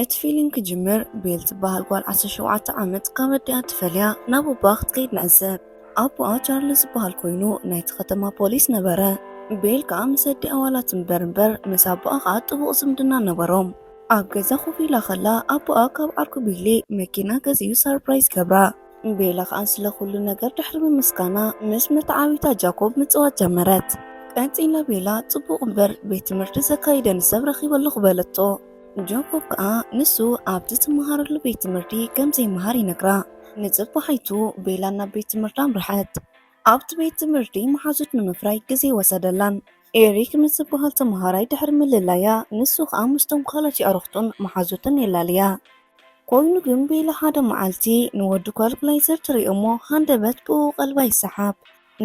እቲ ፊልም ክጅምር፣ ቤል ትበሃል ጓል ዓሰርተ ሸውዓተ ዓመት ካብ ኣዲኣ ተፈልያ ናብ ኣቦኣ ክትከይድ ንዕዘብ። ኣቦኣ ቻርልስ ዝበሃል ኮይኑ ናይቲ ከተማ ፖሊስ ነበረ። ቤል ከኣ ምስ ኣዲኣ ዋላ ትንበር እምበር ምስ ኣቦኣ ከኣ ጥቡቕ ዝምድና ነበሮም። ኣብ ገዛ ኮፍ ኢላ ከላ ኣቦኣ ካብ ዓርኩ ቢሊ መኪና ገዚኡ ሰርፕራይዝ ገብራ። ቤላ ከኣ ስለ ኩሉ ነገር ድሕሪ ምምስጋና ምስ መተዓቢታ ጃኮብ ምጽዋት ጀመረት። ቀጺላ ቤላ ጽቡቕ እምበር ቤት ትምህርቲ ዘካይደኒ ሰብ ረኺበ ኣለኹ በለቶ። ጃኮብ ከኣ ንሱ ኣብቲ ትመሃረሉ ቤት ትምህርቲ ከም ዘይመሃር ይነግራ። ንጽባሒቱ ቤላ ናብ ቤት ትምህርቲ ኣምርሐት። ኣብቲ ቤት ትምህርቲ መሓዙት ንምፍራይ ግዜ ወሰደላን። ኤሪክ ምስ ዝበሃል ተመሃራይ ድሕሪ ምልላያ ንሱ ከኣ ምስቶም ካልኦት የዕሩኽቱን መሓዙትን የላልያ። ኮይኑ ግን ቤላ ሓደ መዓልቲ ንወዲ ኳልኩላይዘር ትርኢ እሞ ሃንደበት ብኡ ቀልባ ይሰሓብ።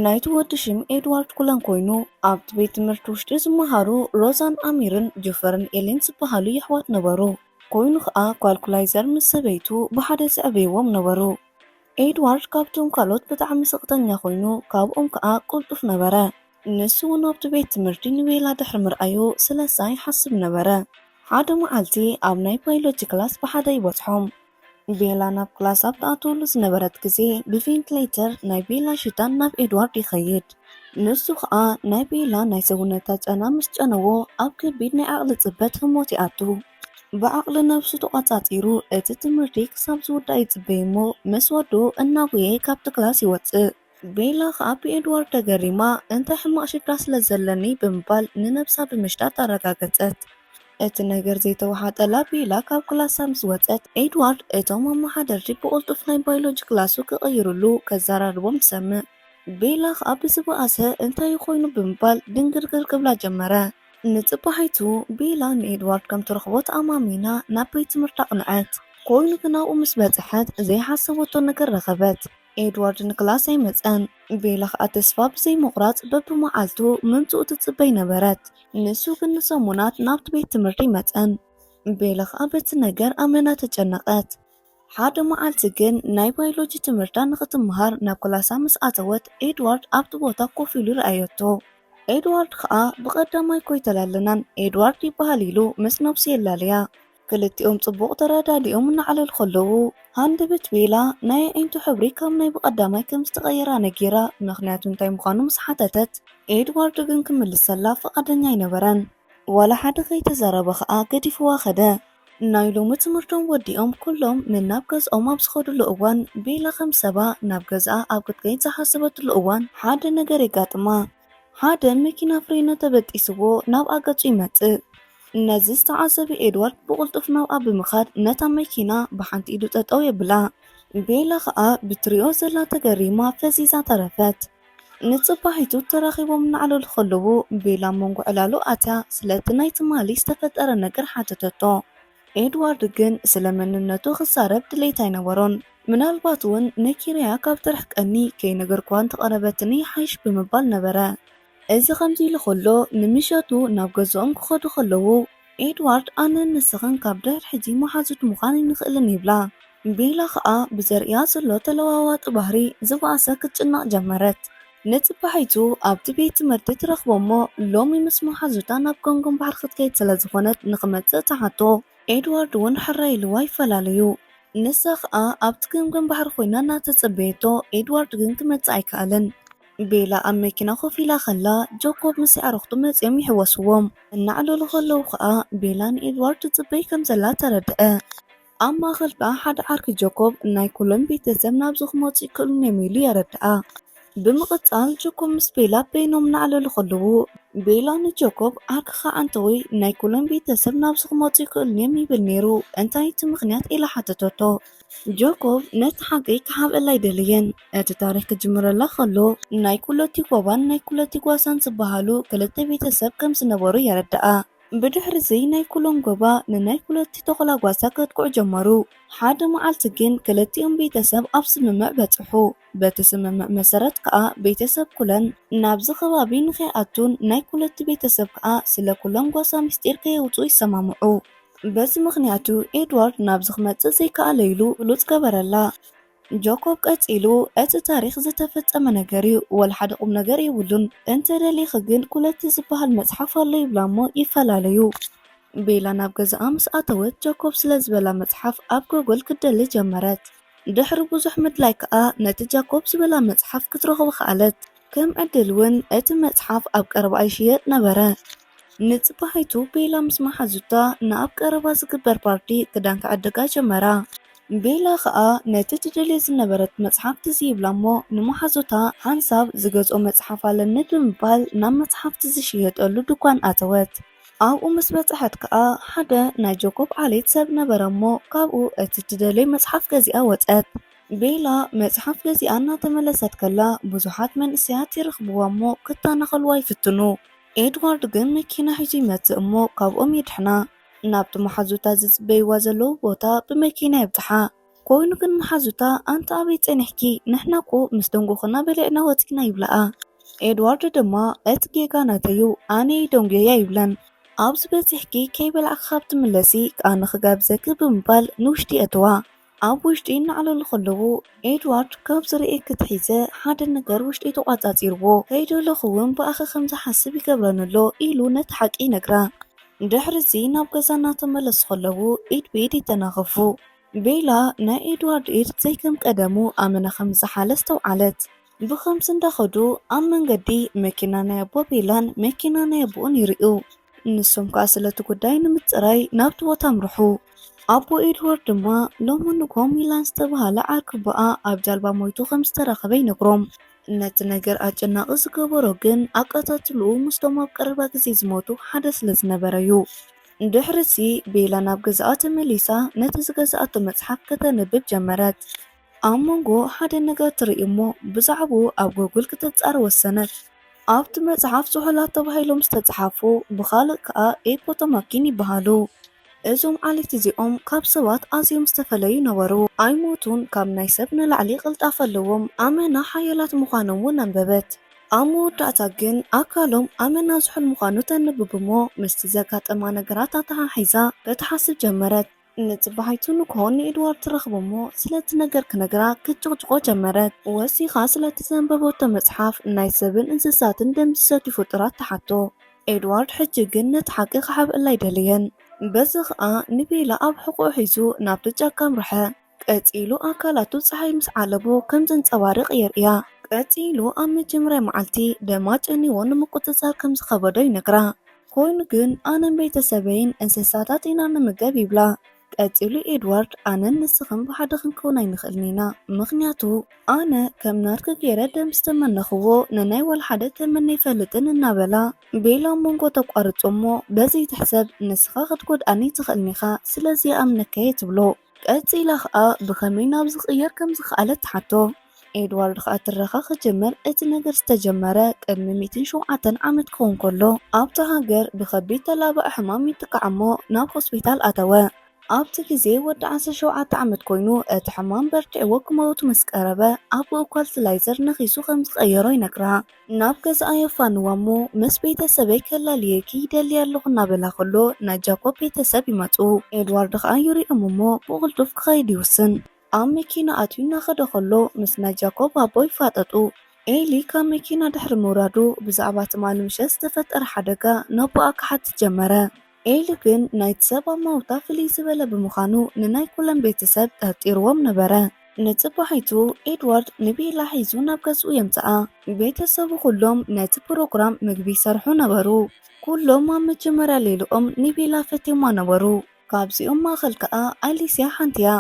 ናይቲ ወዲ ሽም ኤድዋርድ ኩለን ኮይኑ ኣብቲ ቤት ትምህርቲ ውሽጢ ዝመሃሩ ሮዛን ኣሚርን ጆፈርን ኤሌን ዝበሃሉ የሕዋት ነበሩ። ኮይኑ ከኣ ኳልኩላይዘር ምስ ሰበይቱ ብሓደ ዝዕበይዎም ነበሩ። ኤድዋርድ ካብቶም ካልኦት ብጣዕሚ ስቕተኛ ኮይኑ ካብኦም ከኣ ቅልጡፍ ነበረ። ንሱ እውን ኣብቲ ቤት ትምህርቲ ንቤላ ድሕሪ ምርኣዩ ስለሳ ይሓስብ ነበረ። ሓደ መዓልቲ ኣብ ናይ ባዮሎጂ ክላስ ብሓደ ይበጽሖም። ቤላ ናብ ክላስ ኣብ ትኣትወሉ ዝነበረት ግዜ ብቬንትሌተር ናይ ቤላ ሽታን ናብ ኤድዋርድ ይኸይድ። ንሱ ኸኣ ናይ ቤላ ናይ ሰውነታ ጨና ምስ ጨነዎ ኣብ ከቢድ ናይ ዓቕሊ ጽበት ህሞት ይኣቱ። ብዓቕሊ ነብሱ ተቖጻጺሩ እቲ ትምህርቲ ክሳብ ዝውዳእ ይጽበይ እሞ ምስ ወድኡ እናጎየ ካብቲ ክላስ ይወጽእ። ቤላ ኸኣ ብኤድዋርድ ተገሪማ እንታይ ሕማቕ ሽታ ስለ ዘለኒ ብምባል ንነብሳ ብምሽታት ኣረጋገጸት። እቲ ነገር ዘይተወሓጠላ ቤላ ካብ ክላሳ ምስ ወጸት ኤድዋርድ እቶም ኣመሓደርቲ ብቕልጡፍ ናይ ባዮሎጂ ክላሱ ክቕይርሉ ከዘራርቦም ትሰምዕ። ቤላ ኸኣ ብዝበኣሰ እንታይ ኮይኑ ብምባል ድንግርግር ክብላ ጀመረ። ንጽባሒቱ ቤላ ንኤድዋርድ ከም ትረኽቦ ተኣማሚና ናብ ቤት ትምህርቲ ኣቕንዐት። ኮይኑ ግን ኣብኡ ምስ በጽሐት ዘይሓሰበቶ ነገር ረኸበት። ኤድዋርድ ንክላስ ኣይመጸን። ቤላ ኸኣ ተስፋ ብዘይምቑራጽ በብመዓልቱ ምምጽኡ ትጽበይ ነበረት። ንሱ ግን ንሰሙናት ናብቲ ቤት ትምህርቲ ኣይመጸን። ቤላ ኸኣ በቲ ነገር ኣመና ተጨነቐት። ሓደ መዓልቲ ግን ናይ ባዮሎጂ ትምህርታ ንኽትምሃር ናብ ክላሳ ምስ ኣተወት ኤድዋርድ ኣብቲ ቦታ ኮፍ ኢሉ ረኣየቶ። ኤድዋርድ ኸኣ ብቐዳማይ ኮይተላለናን ኤድዋርድ ይበሃል ኢሉ ምስ ነብሱ የላልያ። ክልቲኦም ጽቡቕ ተረዳዲኦም እናዕለሉ ከለዉ ሃንደበት ቤላ ናይ ኣዒንቱ ሕብሪ ካብ ናይ ብቐዳማይ ከም ዝተቐየራ ነጊራ ምኽንያቱ እንታይ ምዃኑ ምስ ሓተተት ኤድዋርድ ግን ክምልሰላ ፍቓደኛ ኣይነበረን። ዋላ ሓደ ከይተዛረበ ኸኣ ገዲፍዋ ኸደ። ናይ ሎሚ ትምህርቶም ወዲኦም ኩሎም ንናብ ገዝኦም ኣብ ዝኸድሉ እዋን ቤላ ከም ሰባ ናብ ገዝኣ ኣብ ክትከይድ ዝሓሰበትሉ እዋን ሓደ ነገር የጋጥማ። ሓደ መኪና ፍሬኖ ተበጢስዎ ናብኣ ገጹ ይመጽእ። ነዚ ዝተዓዘበ ኤድዋርድ ብቕልጡፍ ናብኣ ብምኻድ ነታ መኪና ብሓንቲ ኢዱ ጠጠው የብላ። ቤላ ኸኣ ብትሪኦ ዘላ ተገሪማ ፈዚዛ ተረፈት። ንጽባሒቱ ተራኺቦም እናዕለሉ ከለዉ ቤላ ኣብ መንጎ ዕላሉ ኣትያ ስለቲ ናይ ትማሊ ዝተፈጠረ ነገር ሓተተቶ። ኤድዋርድ ግን ስለ መንነቱ ክዛረብ ድሌት ኣይነበሮን። ምናልባት እውን ነኪረያ ካብ ትርሕቀኒ ከይነገርኩዋ እንተቐረበትኒ ይሓይሽ ብምባል ነበረ። እዚ ከምዚ ኢሉ ከሎ ንምሸቱ ናብ ገዝኦም ክኸዱ ከለዉ ኤድዋርድ ኣነን ንስኽን ካብ ድሕሪ ሕጂ መሓዙት ምዃን ኣይንኽእልን ይብላ። ቤላ ኸኣ ብዘርእያ ዘሎ ተለዋዋጢ ባህሪ ዝበኣሰ ክትጭነቕ ጀመረት። ንጽባሒቱ ኣብቲ ቤት ትምህርቲ ትረኽቦ እሞ ሎሚ ምስ መሓዙታ ናብ ገምገም ባሕሪ ክትከይድ ስለ ዝኾነት ንኽመጽእ ትሓቶ። ኤድዋርድ እውን ሕራይ ኢልዋ ይፈላለዩ። ንሳ ኸኣ ኣብቲ ገምገም ባሕሪ ኮይና እናተጸበየቶ ኤድዋርድ ግን ክመጽእ ኣይከኣለን። ቤላ ኣብ መኪና ኮፍ ኢላ ኸላ ጆኮብ ምስ ኣዕሩኽቱ መጺኦም ይሕወስዎም። እናዕለሉ ኸለዉ ኸኣ ቤላ ንኤድዋርድ ትጽበይ ከም ዘላ ተረድአ። ኣብ ማእኸል ከኣ ሓደ ዓርኪ ጆኮብ ናይ ኩሎም ቤተሰብ ናብዚ ክመጹ ይክእሉን እዮም ኢሉ የረድኣ። ብምቕጻል ጆኮብ ምስ ቤላ በይኖም እናዕለሉ ኸለዉ ቤላ ንጆኮብ ዓርክኻ ኣንተወይ ናይ ኩሎም ቤተሰብ ናብዚ ክመጹ ይክእሉን እዮም ይብል ነይሩ እንታይ እቲ ምኽንያት ኢላ ሓተተቶ። ጆኮብ ነቲ ሓቂ ክሓብአላ ኣይደለየን። እቲ ታሪኽ ክጅምረላ ከሎ ናይ ኩለቲ ጎባን ናይ ኩለቲ ጓሳን ዝበሃሉ ክልተ ቤተሰብ ከም ዝነበሩ የረድኣ። ብድሕሪ እዚ ናይ ኩሎም ጎባ ንናይ ኩለቲ ተኹላ ጓሳ ከጥቅዑ ጀመሩ። ሓደ መዓልቲ ግን ክልቲኦም ቤተሰብ ኣብ ስምምዕ በጽሑ። በቲ ስምምዕ መሰረት ከኣ ቤተሰብ ኩለን ናብዚ ከባቢ ንኸይኣቱን ናይ ኩለቲ ቤተሰብ ከኣ ስለ ኩሎም ጓሳ ምስጢር ከየውጽኡ ይሰማምዑ። በዚ ምኽንያቱ ኤድዋርድ ናብዚ ክመጽእ ዘይከኣለ ኢሉ ብሉጽ ገበረላ። ጆኮብ ቀጺሉ እቲ ታሪኽ ዝተፈጸመ ነገር እዩ፣ ወላ ሓደ ቁም ነገር የብሉን። እንተ ደሊኺ ግን ኩለቲ ዝበሃል መጽሓፍ ኣሎ ይብላ እሞ ይፈላለዩ። ቤላ ናብ ገዛኣ ምስ ኣተወት፣ ጃኮብ ስለ ዝበላ መጽሓፍ ኣብ ጎግል ክትደሊ ጀመረት። ድሕሪ ብዙሕ ምድላይ ከኣ ነቲ ጃኮብ ዝበላ መጽሓፍ ክትረኽቦ ከኣለት። ከም ዕድል እውን እቲ መጽሓፍ ኣብ ቀረባ ይሽየጥ ነበረ። ንጽባሒቱ ቤላ ምስ መሓዙታ ንኣብ ቀረባ ዝግበር ፓርቲ ክዳን ክዕድጋ ጀመራ። ቤላ ከኣ ነቲ ትደልዮ ዝነበረት መጽሓፍ ትዝ ይብላ እሞ፣ ንመሓዙታ ሓንሳብ ዝገዝኦ መጽሓፍ ኣለኒ ብምባል ናብ መጽሓፍቲ ዝሽየጠሉ ድኳን ኣተወት። ኣብኡ ምስ በጽሐት ከኣ ሓደ ናይ ጃኮብ ዓሌት ሰብ ነበረ እሞ፣ ካብኡ እቲ ትደልዮ መጽሓፍ ገዚኣ ወጸት። ቤላ መጽሓፍ ገዚኣ እናተመለሰት ከላ ብዙሓት መንእሰያት ይረኽብዋ እሞ ክተናኸልዋ ይፍትኑ። ኤድዋርድ ግን መኪና ሒዙ ይመጽእ እሞ ካብኦም የድሕና። ናብቲ መሓዙታ ዝጽበይዋ ዘለዉ ቦታ ብመኪና የብጽሓ። ኮይኑ ግን መሓዙታ፣ "ኣንቲ ኣበይ ጸኒሕኪ? ንሕና እኮ ምስ ደንጎኹና በሊዕና ወጺና" ይብላኣ። ኤድዋርድ ድማ፣ "እቲ ጌጋ ናተዩ፣ ኣነ ደንጎያ" ይብለን። "ኣብዚ በጺሕኪ ከይበላዕኪ ካብ ትምለሲ ኣነ ክጋብዘኪ" ብምባል ንውሽጢ የእትዋ። ኣብ ውሽጢ እናዕለሉ ከለዉ፣ ኤድዋርድ ካብ ዝርእየኪ ትሒዘ ሓደ ነገር ውሽጢ ተቋጻጺርዎ፣ "ከይደለኹ እውን ብኣኺ ከም ዝሓስብ ይገብረኒ ኣሎ" ኢሉ ነቲ ሓቂ ይነግራ። ድሕሪ እዚ ናብ ገዛ እናተመለሱ ከለዉ ኢድ ብኢድ ይተናኸፉ። ቤላ ናይ ኤድዋርድ ኢድ ዘይከም ቀደሙ ኣመና ከም ዝሓለ ኣስተውዓለት። ብኸምዚ እንዳኸዱ ኣብ መንገዲ መኪና ናይ ኣቦ ቤላን መኪና ናይ ኣቦኡን ይርእዩ። ንሶም ከኣ ስለቲ ጉዳይ ንምጽራይ ናብቲ ቦታ ኣምርሑ። ኣቦ ኤድዋርድ ድማ ሎሚ ንግሆ ሚላን ዝተባህለ ዓርኪ ኣቦኣ ኣብ ጃልባ ሞይቱ ከም ዝተረኸበ ይነግሮም። ነቲ ነገር ኣጨናቒ ዝገበሮ ግን ኣቀታትልኡ ምስቶም ኣብ ቀረባ ግዜ ዝሞቱ ሓደ ስለ ዝነበረ እዩ። ድሕርሲ ቤላ ናብ ገዛኣ ተመሊሳ ነቲ ዝገዝኣቶ መጽሓፍ ከተንብብ ጀመረት። ኣብ መንጎ ሓደ ነገር ትርኢ እሞ ብዛዕባኡ ኣብ ጎግል ክተጻሪ ወሰነት። ኣብቲ መጽሓፍ ዝሑላት ተባሂሎም ዝተጻሕፉ ብኻልእ ከኣ ኤፖቶማኪን ይበሃሉ። እዞም ዓሌት እዚኦም ካብ ሰባት ኣዝዮም ዝተፈለዩ ነበሩ። ኣይሞቱን፣ ካብ ናይ ሰብ ንላዕሊ ቅልጣፈ ኣለዎም፣ ኣመና ሓያላት ምዃኖም እውን ኣንበበት። ኣብ መወዳእታ ግን ኣካሎም ኣመና ዝሑል ምዃኑ ተንብብ እሞ ምስቲ ዘጋጠማ ነገራት ኣተሓሒዛ ክትሓስብ ጀመረት። ንጽባሒቱ ንግሆ ንኤድዋርድ ትረኽቦ እሞ ስለቲ ነገር ክነግራ ክትጭቕጭቖ ጀመረት። ወሲኻ ስለቲ ዘንበበቶ መጽሓፍ ናይ ሰብን እንስሳትን ደም ዝሰትዩ ፍጡራት ትሓቶ። ኤድዋርድ ሕጂ ግን ነቲ ሓቂ ክሓብእላ ኣይደለየን። በዚ ኸኣ ንቤላ ኣብ ሕቖኡ ሒዙ ናብቲ ጫካ ኣምርሐ። ቀጺሉ ኣካላቱ ጸሓይ ምስ ዓለቦ ከም ዘንጸባርቕ የርእያ። ቀጺሉ ኣብ መጀመርያ መዓልቲ ደማ ጨኒዎ ንምቁጽጻር ከም ዝኸበዶ ይነግራ። ኮይኑ ግን ኣነን ቤተሰበይን እንስሳታት ኢና ንምገብ ይብላ። ቀጺሉ ኤድዋርድ ኣነን ንስኽን ብሓደ ክንከውን ኣይንኽእልን ኢና። ምኽንያቱ ኣነ ከም ናርኪ ገይረ ደም ዝተመነኽዎ ንናይ ዋላ ሓደ ተመነ ይፈልጥን እናበላ ቤላ ኣብ መንጎ ተቋርጾ እሞ በዚ ትሕሰብ ንስኻ ክትጎድኣኒ ትኽእልን ኢኻ፣ ስለዚ ይኣምነካየ ትብሎ። ቀጺላ ኸኣ ብኸመይ ናብ ዝቕየር ከም ዝኸኣለት ትሓቶ። ኤድዋርድ ኸኣ ትረኻ ክጅምር እቲ ነገር ዝተጀመረ ቅድሚ ሚእትን ሸውዓተን ዓመት ክኸውን ከሎ ኣብታ ሃገር ብኸቢድ ተላባዒ ሕማም ይጥቃዕ እሞ ናብ ሆስፒታል ኣተወ። ኣብቲ ግዜ ወዲ ዓሰርተ ሸውዓተ ዓመት ኮይኑ እቲ ሕማም በርቲዕዎ ክመውት ምስ ቀረበ ኣቦኡ ኳልኩላይዘር ነኺሱ ከም ዝቐየሮ ይነግራ። ናብ ገዛኣ የፋንዋ እሞ ምስ ቤተሰበይ ከላልየኪ ይደሊ ኣለኹ እናበላ ከሎ ናይ ጃኮብ ቤተሰብ ይመጹ። ኤድዋርድ ኸኣ ይሪኦም እሞ ብቕልጡፍ ክኸይድ ይውስን። ኣብ መኪና ኣትዩ እናኸደ ከሎ ምስ ናይ ጃኮብ ኣቦ ይፋጠጡ። ኤሊ ካብ መኪና ድሕሪ ምውራዱ ብዛዕባ ትማሊ ምሸት ዝተፈጠረ ሓደጋ ነቦኣ ክሓትት ጀመረ። ኤሊ ግን ናይቲ ሰብ ኣማውታ ፍልይ ዝበለ ብምዃኑ ንናይ ኩሎም ቤተሰብ ጠርጢርዎም ነበረ። ንጽባሒቱ ኤድዋርድ ንቤላ ሒዙ ናብ ገዝኡ የምጽኣ። ቤተሰቡ ኩሎም ነቲ ፕሮግራም ምግቢ ይሰርሑ ነበሩ። ኩሎም ኣብ መጀመርያ ሌልኦም ንቤላ ፈትዮማ ነበሩ። ካብዚኦም ማእኸል ከኣ ኣሊስያ ሓንቲ እያ።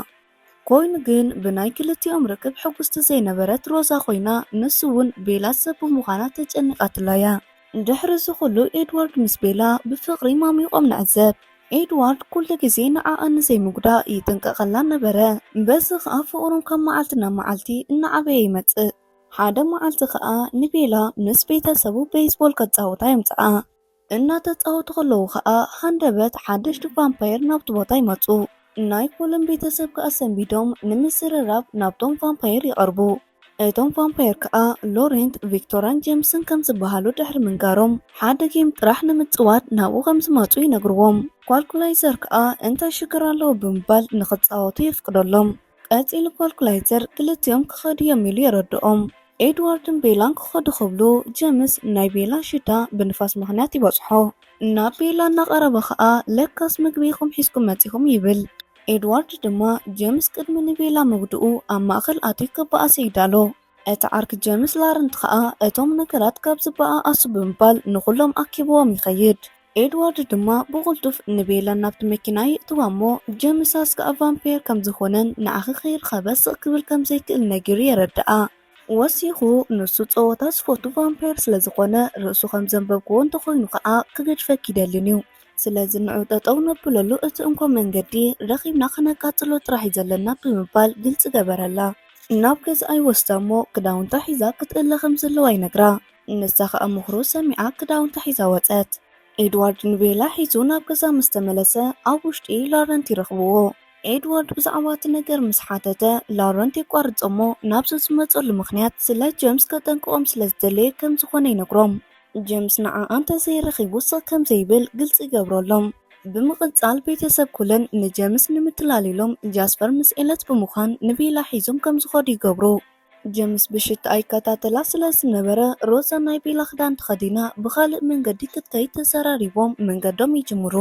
ኮይኑ ግን ብናይ ክልቲኦም ርክብ ሕጉስቲ ዘይነበረት ሮዛ ኮይና፣ ንሱ እውን ቤላ ሰብ ብምዃና ተጨኒቓትላ እያ። ድሕሪ እዚ ኩሉ ኤድዋርድ ምስ ቤላ ብፍቕሪ ማሚቖም ንዕዘብ። ኤድዋርድ ኩሉ ግዜ ንዓኣ ንዘይምጉዳእ ይጥንቀቐላ ነበረ። በዚ ኸኣ ፍቕሮም ካብ መዓልቲ ናብ መዓልቲ እናዓበየ ይመጽእ። ሓደ መዓልቲ ኸኣ ንቤላ ምስ ቤተሰቡ ቤይስቦል ከጻውታ የምጽኣ። እናተጻወቱ ከለዉ ኸኣ ሃንደበት ሓደሽቲ ቫምፓየር ናብቲ ቦታ ይመጹ። ናይ ኩሎም ቤተሰብ ከኣ ሰንቢዶም ንምዝርራብ ናብቶም ቫምፓየር ይቐርቡ። እቶም ቫምፓየር ከኣ ሎሬንት፣ ቪክቶራን ጄምስን ከም ዝበሃሉ ድሕሪ ምንጋሮም፣ ሓደ ጌም ጥራሕ ንምጽዋት ናብኡ ከም ዝመጹ ይነግርዎም። ኳልኩላይዘር ከኣ እንታይ ሽግር ኣለዎ ብምባል ንኽጻወቱ የፍቅደሎም። ቀጺሉ ኳልኩላይዘር ክልቲኦም ክኸዱ እዮም ኢሉ የረድኦም። ኤድዋርድን ቤላን ክኸዱ ክብሉ፣ ጀምስ ናይ ቤላ ሽታ ብንፋስ ምኽንያት ይበጽሖ። ናብ ቤላ እናቐረበ ኸኣ፣ "ለካስ ምግቢ ኢኹም ሒዝኩም መጺኹም" ይብል። ኤድዋርድ ድማ ጀምስ ቅድሚ ንቤላ ምግድኡ ኣብ ማእከል ኣትዩ ክበኣስ ይዳሎ። እቲ ዓርኪ ጀምስ ላረንት ኸኣ፣ "እቶም ነገራት ካብ ዝበኣኣሱ" ብምባል ንኹሎም ኣኪብዎም ይኸይድ። ኤድዋርድ ድማ ብቕልጡፍ ንቤላ ናብቲ መኪና የእትዋ እሞ፣ ጀምስ ኣስጋኣ ቫምፓየር ከም ዝኾነን ንዓኺ ከይረኸበ ስቕ ክብል ከም ዘይክእል ነጊሩ የረድኣ። ወሲኹ፣ ንሱ ጸወታ ዝፈቱ ቫምፓየር ስለ ዝኾነ፣ ርእሱ ከም ዘንበብክዎ እንተኾይኑ ኸኣ ክገድፈኪ ይደልን እዩ። ስለዚ ንዑ ጠጠው ነብለሉ፣ እቲ እንኮ መንገዲ ረኺብና ከነቃጽሎ ጥራሕ እዩ ዘለና ብምባል ግልጺ ገበረላ። ናብ ገዛኣ ይወስዳ እሞ ክዳውንታ ሒዛ ክትእለ ከም ዘለዋ ይነግራ። ንሳ ኸኣ ምኽሩ ሰሚዓ ክዳውንታ ሒዛ ወጸት። ኤድዋርድ ንቤላ ሒዙ ናብ ገዛ ምስ ተመለሰ፣ ኣብ ውሽጢ ላረንት ይረኽብዎ። ኤድዋርድ ብዛዕባ እቲ ነገር ምስ ሓተተ፣ ላረንት የቋርጾ እሞ ናብዚ ዝመጸሉ ምኽንያት ስለ ጀምስ ከጠንቅቖም ስለ ዝደለየ ከም ዝኾነ ይነግሮም። ጀምስ ንዓኣ እንተዘይረኺቡ ስቕ ከም ዘይብል ግልጺ ይገብረሎም። ብምቕጻል ቤተሰብ ኩለን ንጀምስ ንምትላል ኢሎም ጃስፐር ምስ ኤለት ብምዃን ንቤላ ሒዞም ከም ዝኾዱ ይገብሩ። ጀምስ ብሽትኣ ይከታተላ ስለ ዝነበረ፣ ሮዛ ናይ ቤላ ክዳን ተኸዲና ብኻልእ መንገዲ ክትከይድ ተዘራሪቦም መንገዶም ይጅምሩ።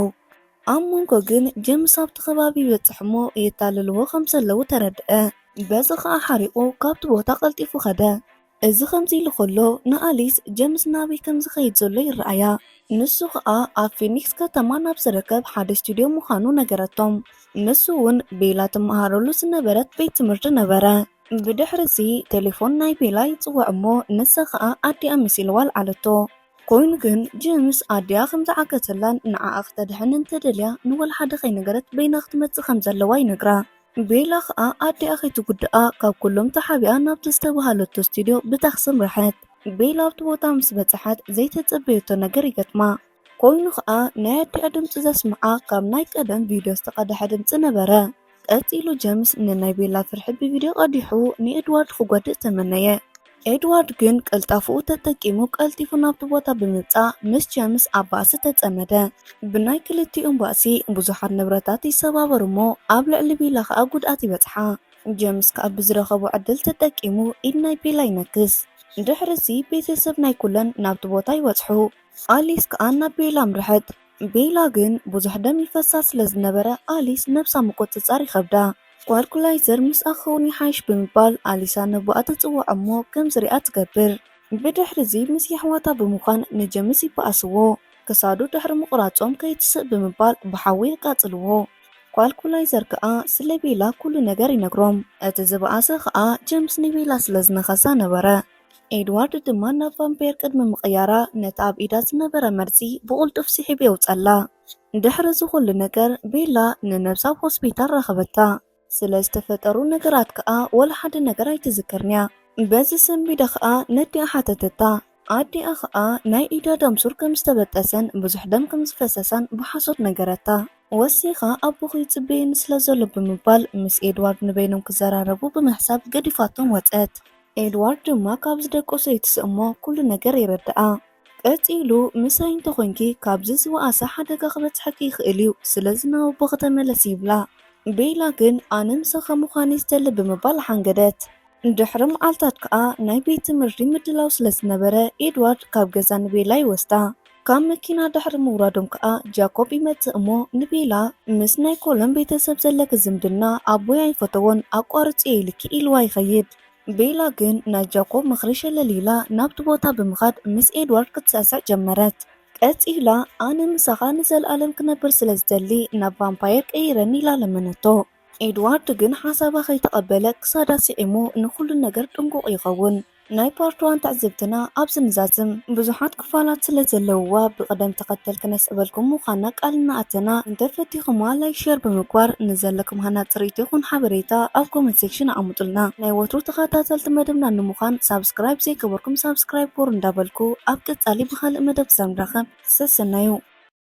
ኣብ መንጎ ግን ጀምስ ኣብቲ ከባቢ ይበጽሕ እሞ የታልልዎ ከም ዘለዉ ተረድአ። በዚ ኸኣ ሓሪቑ ካብቲ ቦታ ቀልጢፉ ኸደ። እዚ ከምዚ ኢሉ ኸሎ ንኣሊስ ጀምስ ናበይ ከም ዝኸይድ ዘሎ ይረኣያ። ንሱ ኸኣ ኣብ ፊኒክስ ከተማ ናብ ዝርከብ ሓደ ስቱድዮ ምዃኑ ነገረቶም። ንሱ እውን ቤላ ትመሃረሉ ዝነበረት ቤት ትምህርቲ ነበረ። ብድሕሪ እዚ ቴሌፎን ናይ ቤላ ይጽዋዕ እሞ ንሳ ኸኣ ኣዲኣ መሲልዋ ኣልዓለቶ። ኮይኑ ግን ጀምስ ኣዲኣ ከም ዝዓገተላን ንዓኣ ክተድሕን እንተደልያ ንወላ ሓደ ከይነገረት በይና ክትመጽእ ከም ዘለዋ ይነግራ። ቤላ ኸኣ ኣዲኣ ከይትጉድኣ ካብ ኩሎም ተሓቢኣ ናብቲ ዝተባህለቶ ስቱድዮ ብታክሲ ኣምረሐት። ቤላ ኣብቲ ቦታ ምስ በጽሐት ዘይተጸበየቶ ነገር ይገጥማ። ኮይኑ ኸኣ ናይ ኣዲኣ ድምጺ ዘስምዓ ካብ ናይ ቀደም ቪድዮ ዝተቐድሐ ድምጺ ነበረ። ቀጺሉ ጀምስ ንናይ ቤላ ፍርሒ ብቪድዮ ቀዲሑ ንኤድዋርድ ክጎድእ ተመነየ። ኤድዋርድ ግን ቅልጣፍኡ ተጠቂሙ ቀልጢፉ ናብቲ ቦታ ብምምጻእ ምስ ጀምስ ኣብ ባእሲ ተጸመደ። ብናይ ክልቲኦም ባእሲ ብዙሓት ንብረታት ይሰባበሩ እሞ ኣብ ልዕሊ ቤላ ኸኣ ጉድኣት ይበጽሓ። ጀምስ ከኣ ብዝረኸቦ ዕድል ተጠቂሙ ኢድ ናይ ቤላ ይነክስ። ድሕሪ እዚ ቤተሰብ ናይ ኩለን ናብቲ ቦታ ይበጽሑ። ኣሊስ ከኣ ናብ ቤላ ኣምርሐት። ቤላ ግን ብዙሕ ደም ይፈሳ ስለ ዝነበረ ኣሊስ ነብሳ ምቁጽጻር ይኸብዳ። ኳልኩላይዘር ምስኣ ክኸውን ይሓይሽ ብምባል ኣሊሳ ነቦኣ ትጽውዖ እሞ ከም ዝሪኣ ትገብር። ብድሕሪ እዚ ምስ የሕዋታ ብምዃን ንጀምስ ይበኣስዎ። ክሳዱ ድሕሪ ምቑራጾም ከይትስእ ብምባል ብሓዊ የቃጽልዎ። ኳልኩላይዘር ከኣ ስለ ቤላ ኩሉ ነገር ይነግሮም። እቲ ዝበኣሰ ከኣ ጀምስ ንቤላ ስለ ዝነኸሳ ነበረ። ኤድዋርድ ድማ ናብ ቫምፓየር ቅድሚ ምቕያራ ነቲ ኣብ ኢዳ ዝነበረ መርዚ ብቕልጡፍ ስሒቡ የውጸላ። ድሕሪ እዚ ኩሉ ነገር ቤላ ንነብሳ ኣብ ሆስፒታል ረኸበታ። ስለ ዝተፈጠሩ ነገራት ከኣ ወላ ሓደ ነገር ኣይትዝክርንያ። በዚ ሰንቢዳ ከኣ ነዲኣ ሓተተታ። ኣዲኣ ከኣ ናይ ኢዳ ዳምሱር ከም ዝተበጠሰን ብዙሕ ደም ከም ዝፈሰሳን ብሓሶት ነገረታ። ወሲኻ ኣቦኺ ይጽበየኒ ስለ ዘሎ ብምባል ምስ ኤድዋርድ ንበይኖም ክዘራረቡ ብምሕሳብ ገዲፋቶም ወጸት። ኤድዋርድ ድማ ካብ ዝደቀሶ ይትስእ እሞ ኩሉ ነገር የረድኣ። ቀጺሉ፣ "ምሳይ እንተኾይንኪ ካብዚ ዝበኣሰ ሓደጋ ክበጽሐኪ ይኽእል እዩ፣ ስለዚ ናብ ኣቦኺ ተመለሲ" ይብላ። ቤላ ግን "ኣነ ምሳኻ ምዃን እየ ዝደሊ" ብምባል ሓንገደት። ድሕሪ መዓልታት ከኣ ናይ ቤት ትምህርቲ ምድላው ስለ ዝነበረ ኤድዋርድ ካብ ገዛ ንቤላ ይወስዳ። ካብ መኪና ድሕሪ ምውራዶም ከኣ ጃኮብ ይመጽእ እሞ ንቤላ "ምስ ናይ ኮለን ቤተሰብ ዘለኪ ዝምድና ኣቦይ ኣይፈተዎን፣ ኣቋርጽዮ ኢልኪ" ኢልዋ ይኸይድ። ቤላ ግን ናይ ጃኮብ ምኽሪ ሸለል ኢላ ናብቲ ቦታ ብምኻድ ምስ ኤድዋርድ ክትስዕስዕ ጀመረት። ቀጺላ "ኣነ ምሳኻ ንዘለኣለም ክነብር ስለ ዝደሊ ናብ ቫምፓየር ቀይረኒ" ኢላ ለመነቶ። ኤድዋርድ ግን ሓሳባ ከይተቐበለ ክሳዳ ስዒሙ ንኹሉ ነገር ጥንቁቕ ይኸውን። ናይ ፓርት ዋን ትዕዝብትና ኣብዚ ንዛዝም። ብዙሓት ክፋላት ስለ ዘለውዋ ብቕደም ተኸተል ክነስዕበልኩም ምዃንና ቃል እናኣተና፣ እንተፈቲኹማ ላይክ ሸር ብምግባር ንዘለኩም ሃናጺ ርእይቶ ይኹን ሓበሬታ ኣብ ኮመንት ሴክሽን ኣቐምጡልና። ናይ ወትሩ ተኸታተልቲ መደብና ንምዃን ሳብስክራይብ ዘይገበርኩም ሳብስክራይብ ግበሩ እንዳበልኩ ኣብ ቀጻሊ ብኻልእ መደብ ክሳብ ንራኸብ ሰሰናዩ።